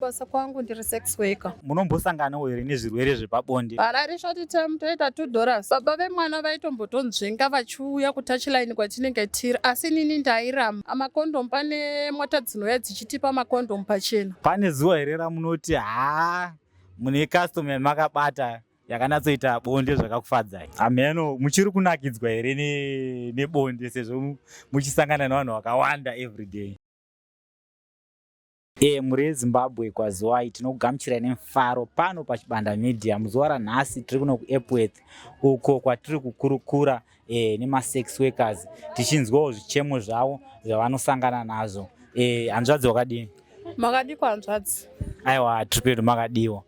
Basa kwangu ndiri sex worker. Munombosanganawo here nezvirwere zvepabonde? Harare short term toita $2. Baba vemwana vaitombotonzvenga vachiuya kutouchline kwatinenge tiri asi inini ndairamba. Makondomu, pane mota dzinouya dzichitipa makondomu pachena. Pane zuva here ramunoti haa, mune customer yamakabata yakanatsoita bonde zvakakufadzai? Hameno, muchiri kunakidzwa here nebonde sezvo muchisangana nevanhu vakawanda everyday? Mhuri yeZimbabwe, kwaziwai, tinokugamuchirai nemufaro pano paChibanda Media. Muzuva ranhasi tiri kuno kuEpworth, uko kwatiri kukurukura nemasex workers, tichinzwawo zvichemo zvavo zvavanosangana nazvo. Hanzvadzi, wakadini? Makadikwa, hanzvadzi. Aiwa, tiri pedu, makadiwa.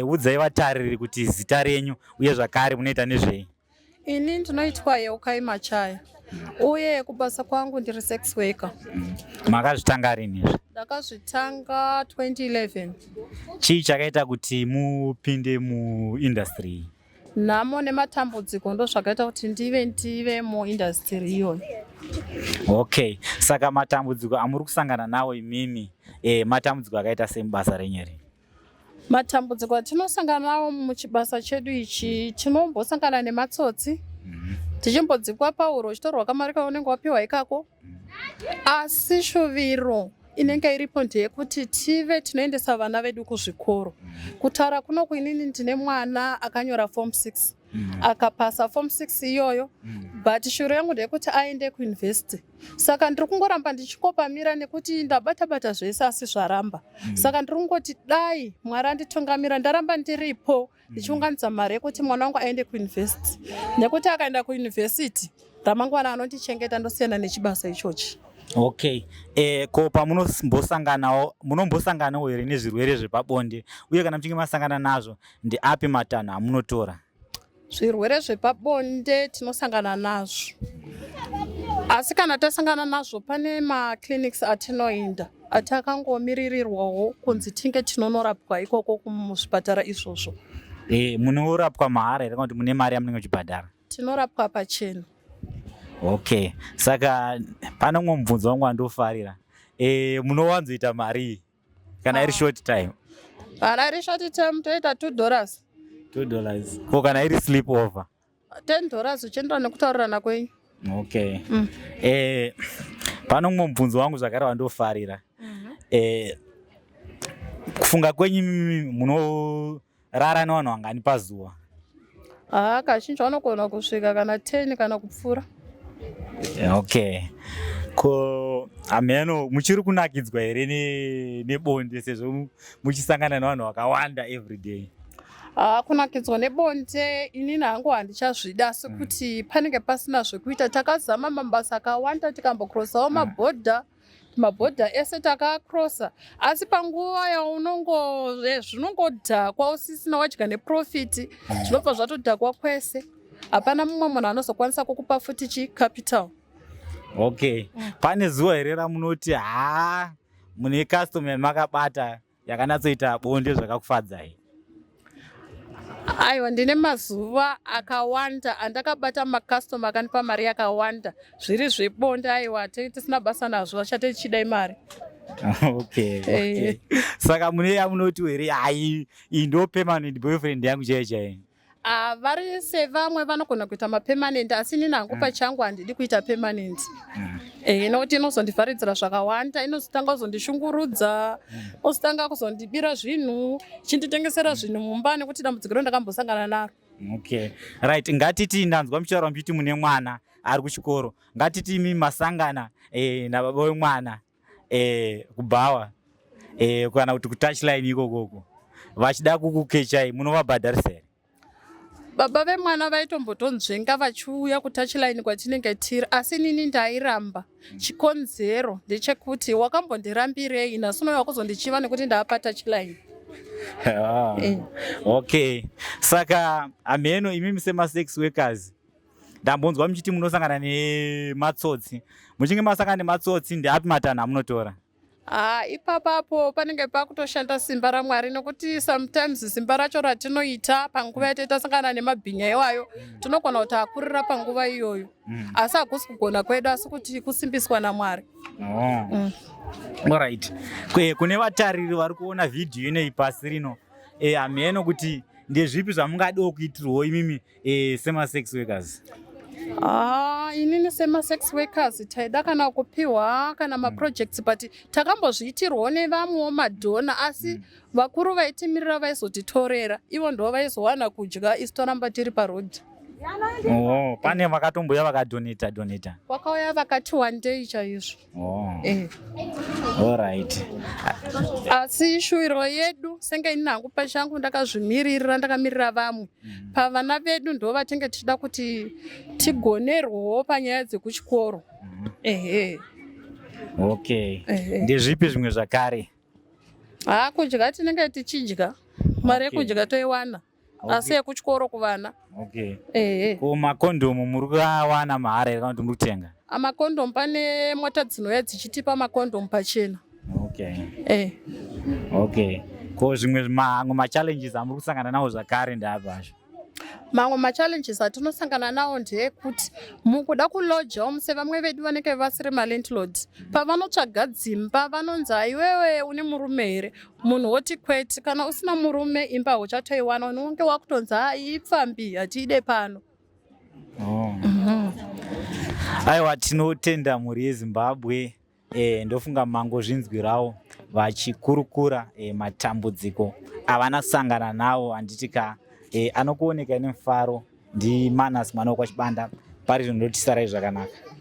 Udzai vatariri kuti zita renyu uye zvakare munoita nezvei. Ini ndinoitwa Yeukai Machaya uye kubasa kwangu ndiri sex worker. Makazvitanga rini izvi? Ndakazvitanga 2011. Chii chakaita kuti mupinde muindustry iyi? Nhamo nematambudziko ndo zvakaita kuti ndive muindustry iyoyo. Okay, saka matambudziko amuri kusangana nawo imimi, matambudziko akaita sei mubasa renyu iri? Matambudziko atinosangana nawo muchibasa chedu ichi, tinombosangana nematsotsi, tichimbodzipwa pauro, uchitorwa kamari kaunenge wapiwa ikako. Asi shuviro inenge iripo ndeyekuti tive tinoendesa vana vedu kuzvikoro. Kutaura kunoku, inini ndine mwana akanyora form 6, akapasa form 6 iyoyo, but shuviro yangu ndeyekuti aende kuuniversity. Saka ndiri kungoramba ndichikopamira nekuti ndabata bata zvese asi zvaramba. Saka ndiri kungoti dai Mwari anditungamira, ndaramba ndiripo ndichiunganidza mari yekuti mwana wangu aende kuuniversity, nekuti akaenda kuuniversity ramangwana anondichengeta, ndosiyana nechibasa ichochi. Okay, ko pamunombosanganawo, munombosanganawo here nezvirwere zvepabonde, uye kana muchinge masangana nazvo, ndeapi matanho amunotora? Zvirwere zvepabonde tinosangana nazvo, asi kana tasangana nazvo pane maclinics atinoenda atakangomiririrwawo kunzi tinge tinonorapwa ikoko muzvipatara izvozvo. Munorapwa mahara here kana kuti mune mari yamunenge muchibhadhara? Tinorapwa pachena. Okay, saka pane umwe mubvunzo wangu wandofarira. Munowanzoita mari kana iri short time? Kana iri short term toita $2. $2. Ko kana iri sleep over? $10, uchienderana nekutaurirana kwenyu. Okay. Pane umwe mubvunzo wangu zvakare wandofarira. Kufunga kwenyu imimi, munorara nevanhu vangani pazuva? Haa, kazhinji vanogona kusvika kana 10 kana kupfuura. Okay, ko hameno, muchiri kunakidzwa here nebonde sezvo muchisangana nevanhu vakawanda everyday? Haa, kunakidzwa nebonde inini hangu handichazvida, asi kuti panenge pasina zvekuita. Takazama mabasa akawanda, tikambokrosawo mabhodha, mabhodha ese takakrosa, asi panguva yaunongo zvinongodhakwa, usisina wadya neprofit, zvinobva zvatodhakwa kwese. Hapana mumwe munhu anozokwanisa kukupa futi chicapital. Okay, pane zuva here ramunoti haa, mune customer yamakabata yakanatsoita bonde zvakakufadzai? Aiwa, ndine mazuva akawanda andakabata makastoma akandipa mari yakawanda zviri zvebonde. Aiwa, tisina basa nazvo, vachate tichidai mari. Okay. Saka mune yamunoti here, hai, iyi ndo permanent boyfriend yangu chaiyo chaiyo? Ah, vari sevamwe vanogona kuita mapermanent, asi inini hangu pachangu handidi kuita permanent. Nokuti inozondivharidzira zvakawanda, inozotanga kuzondishungurudza, ozotanga kuzondibira zvinhu, chinditengesera zvinhu mumba, nekuti dambudziko ro ndakambosangana naro. Okay, right. Ngatiti ndanzwa muchitaura muchiti mune mwana ari kuchikoro. Ngatiti imi masangana nababa wemwana kubhawa kana kuti kutouchline ikokoko, vachida kukukechai, munovabhadharisa here? Baba vemwana vaitombotonzvenga vachiuya kutouchline kwatinenge tiri, asi inini ndairamba. Chikonzero ndechekuti wakambondirambirei nhasi unouya kuzondichiva nekuti ndaapa touchline? Ah, okay, saka hameno, imimi semasex workers, ndambonzwa muchiti munosangana nematsotsi. Muchinge masangana nematsotsi, ndeapi matanho amunotora? Ha, ipapapo panenge pakutoshanda simba raMwari, nokuti sometimes simba racho ratinoita panguva yatei tasangana nemabhinya iwayo, tinogona kuti akurira panguva iyoyo, asi hakusi kugona kwedu, asi kuti kusimbiswa naMwari. Oh. Alright. Kune vatariri vari kuona vhidhiyo ineyi pasi rino, hameno kuti ndezvipi zvamungadiwo kuitirwawo imimi semasex workers? Ah, inini semasex workers taida kana kupiwa kana maprojects, but takambozviitirwawo nevamwewo madonors, asi vakuru vaitimirira vaizotitorera, ivo ndo vaizowana kudya, isu toramba tiri parodhi. Oh, pane vakatomboya vakadonata donata? Vakauya vakati wandei chaizvo. Oh. Alright. Asi shuwiro yedu, senge ini hangu pachangu ndakazvimiririra, ndakamirira vamwe pavana vedu, ndo vatinge tichida kuti tigonerwewo panyaya dzekuchikoro, ehe. Okay. Ndezvipi zvimwe zvakare? Ha, kudya tinenge tichidya, mari yekudya toiwana, asi yekuchikoro kuvana. Ehe. Ko makondomu muri kuawana mahara here kana kuti muri kutenga? Amakondomu, pane mota dzinouya dzichitipa makondomu pachena. Okay, ko zvimwe mamwe machallenges amuri kusangana nawo zvakare ndeapi acho? Mamwe machallenges atinosangana nawo ndeyekuti mukuda kulojawo, sevamwe vedu vanenge vasiri malandlord, pavanotsvaga dzimba vanonzi, "Aiwewe, une murume here?" Munhu woti kwete. Kana usina murume, imba hauchatoiwana, unonge wakutonzi, "Hai, ipfambi, hatiide pano." Oh. Aiwa, tinotenda mhuri yeZimbabwe. Ndofunga mangozvinzwirawo vachikurukura matambudziko avanasangana nawo, handiti ka? Anokuoneka nemufaro ndiManas mwana wekwaChibanda. Pari zvino ndotisarai zvakanaka.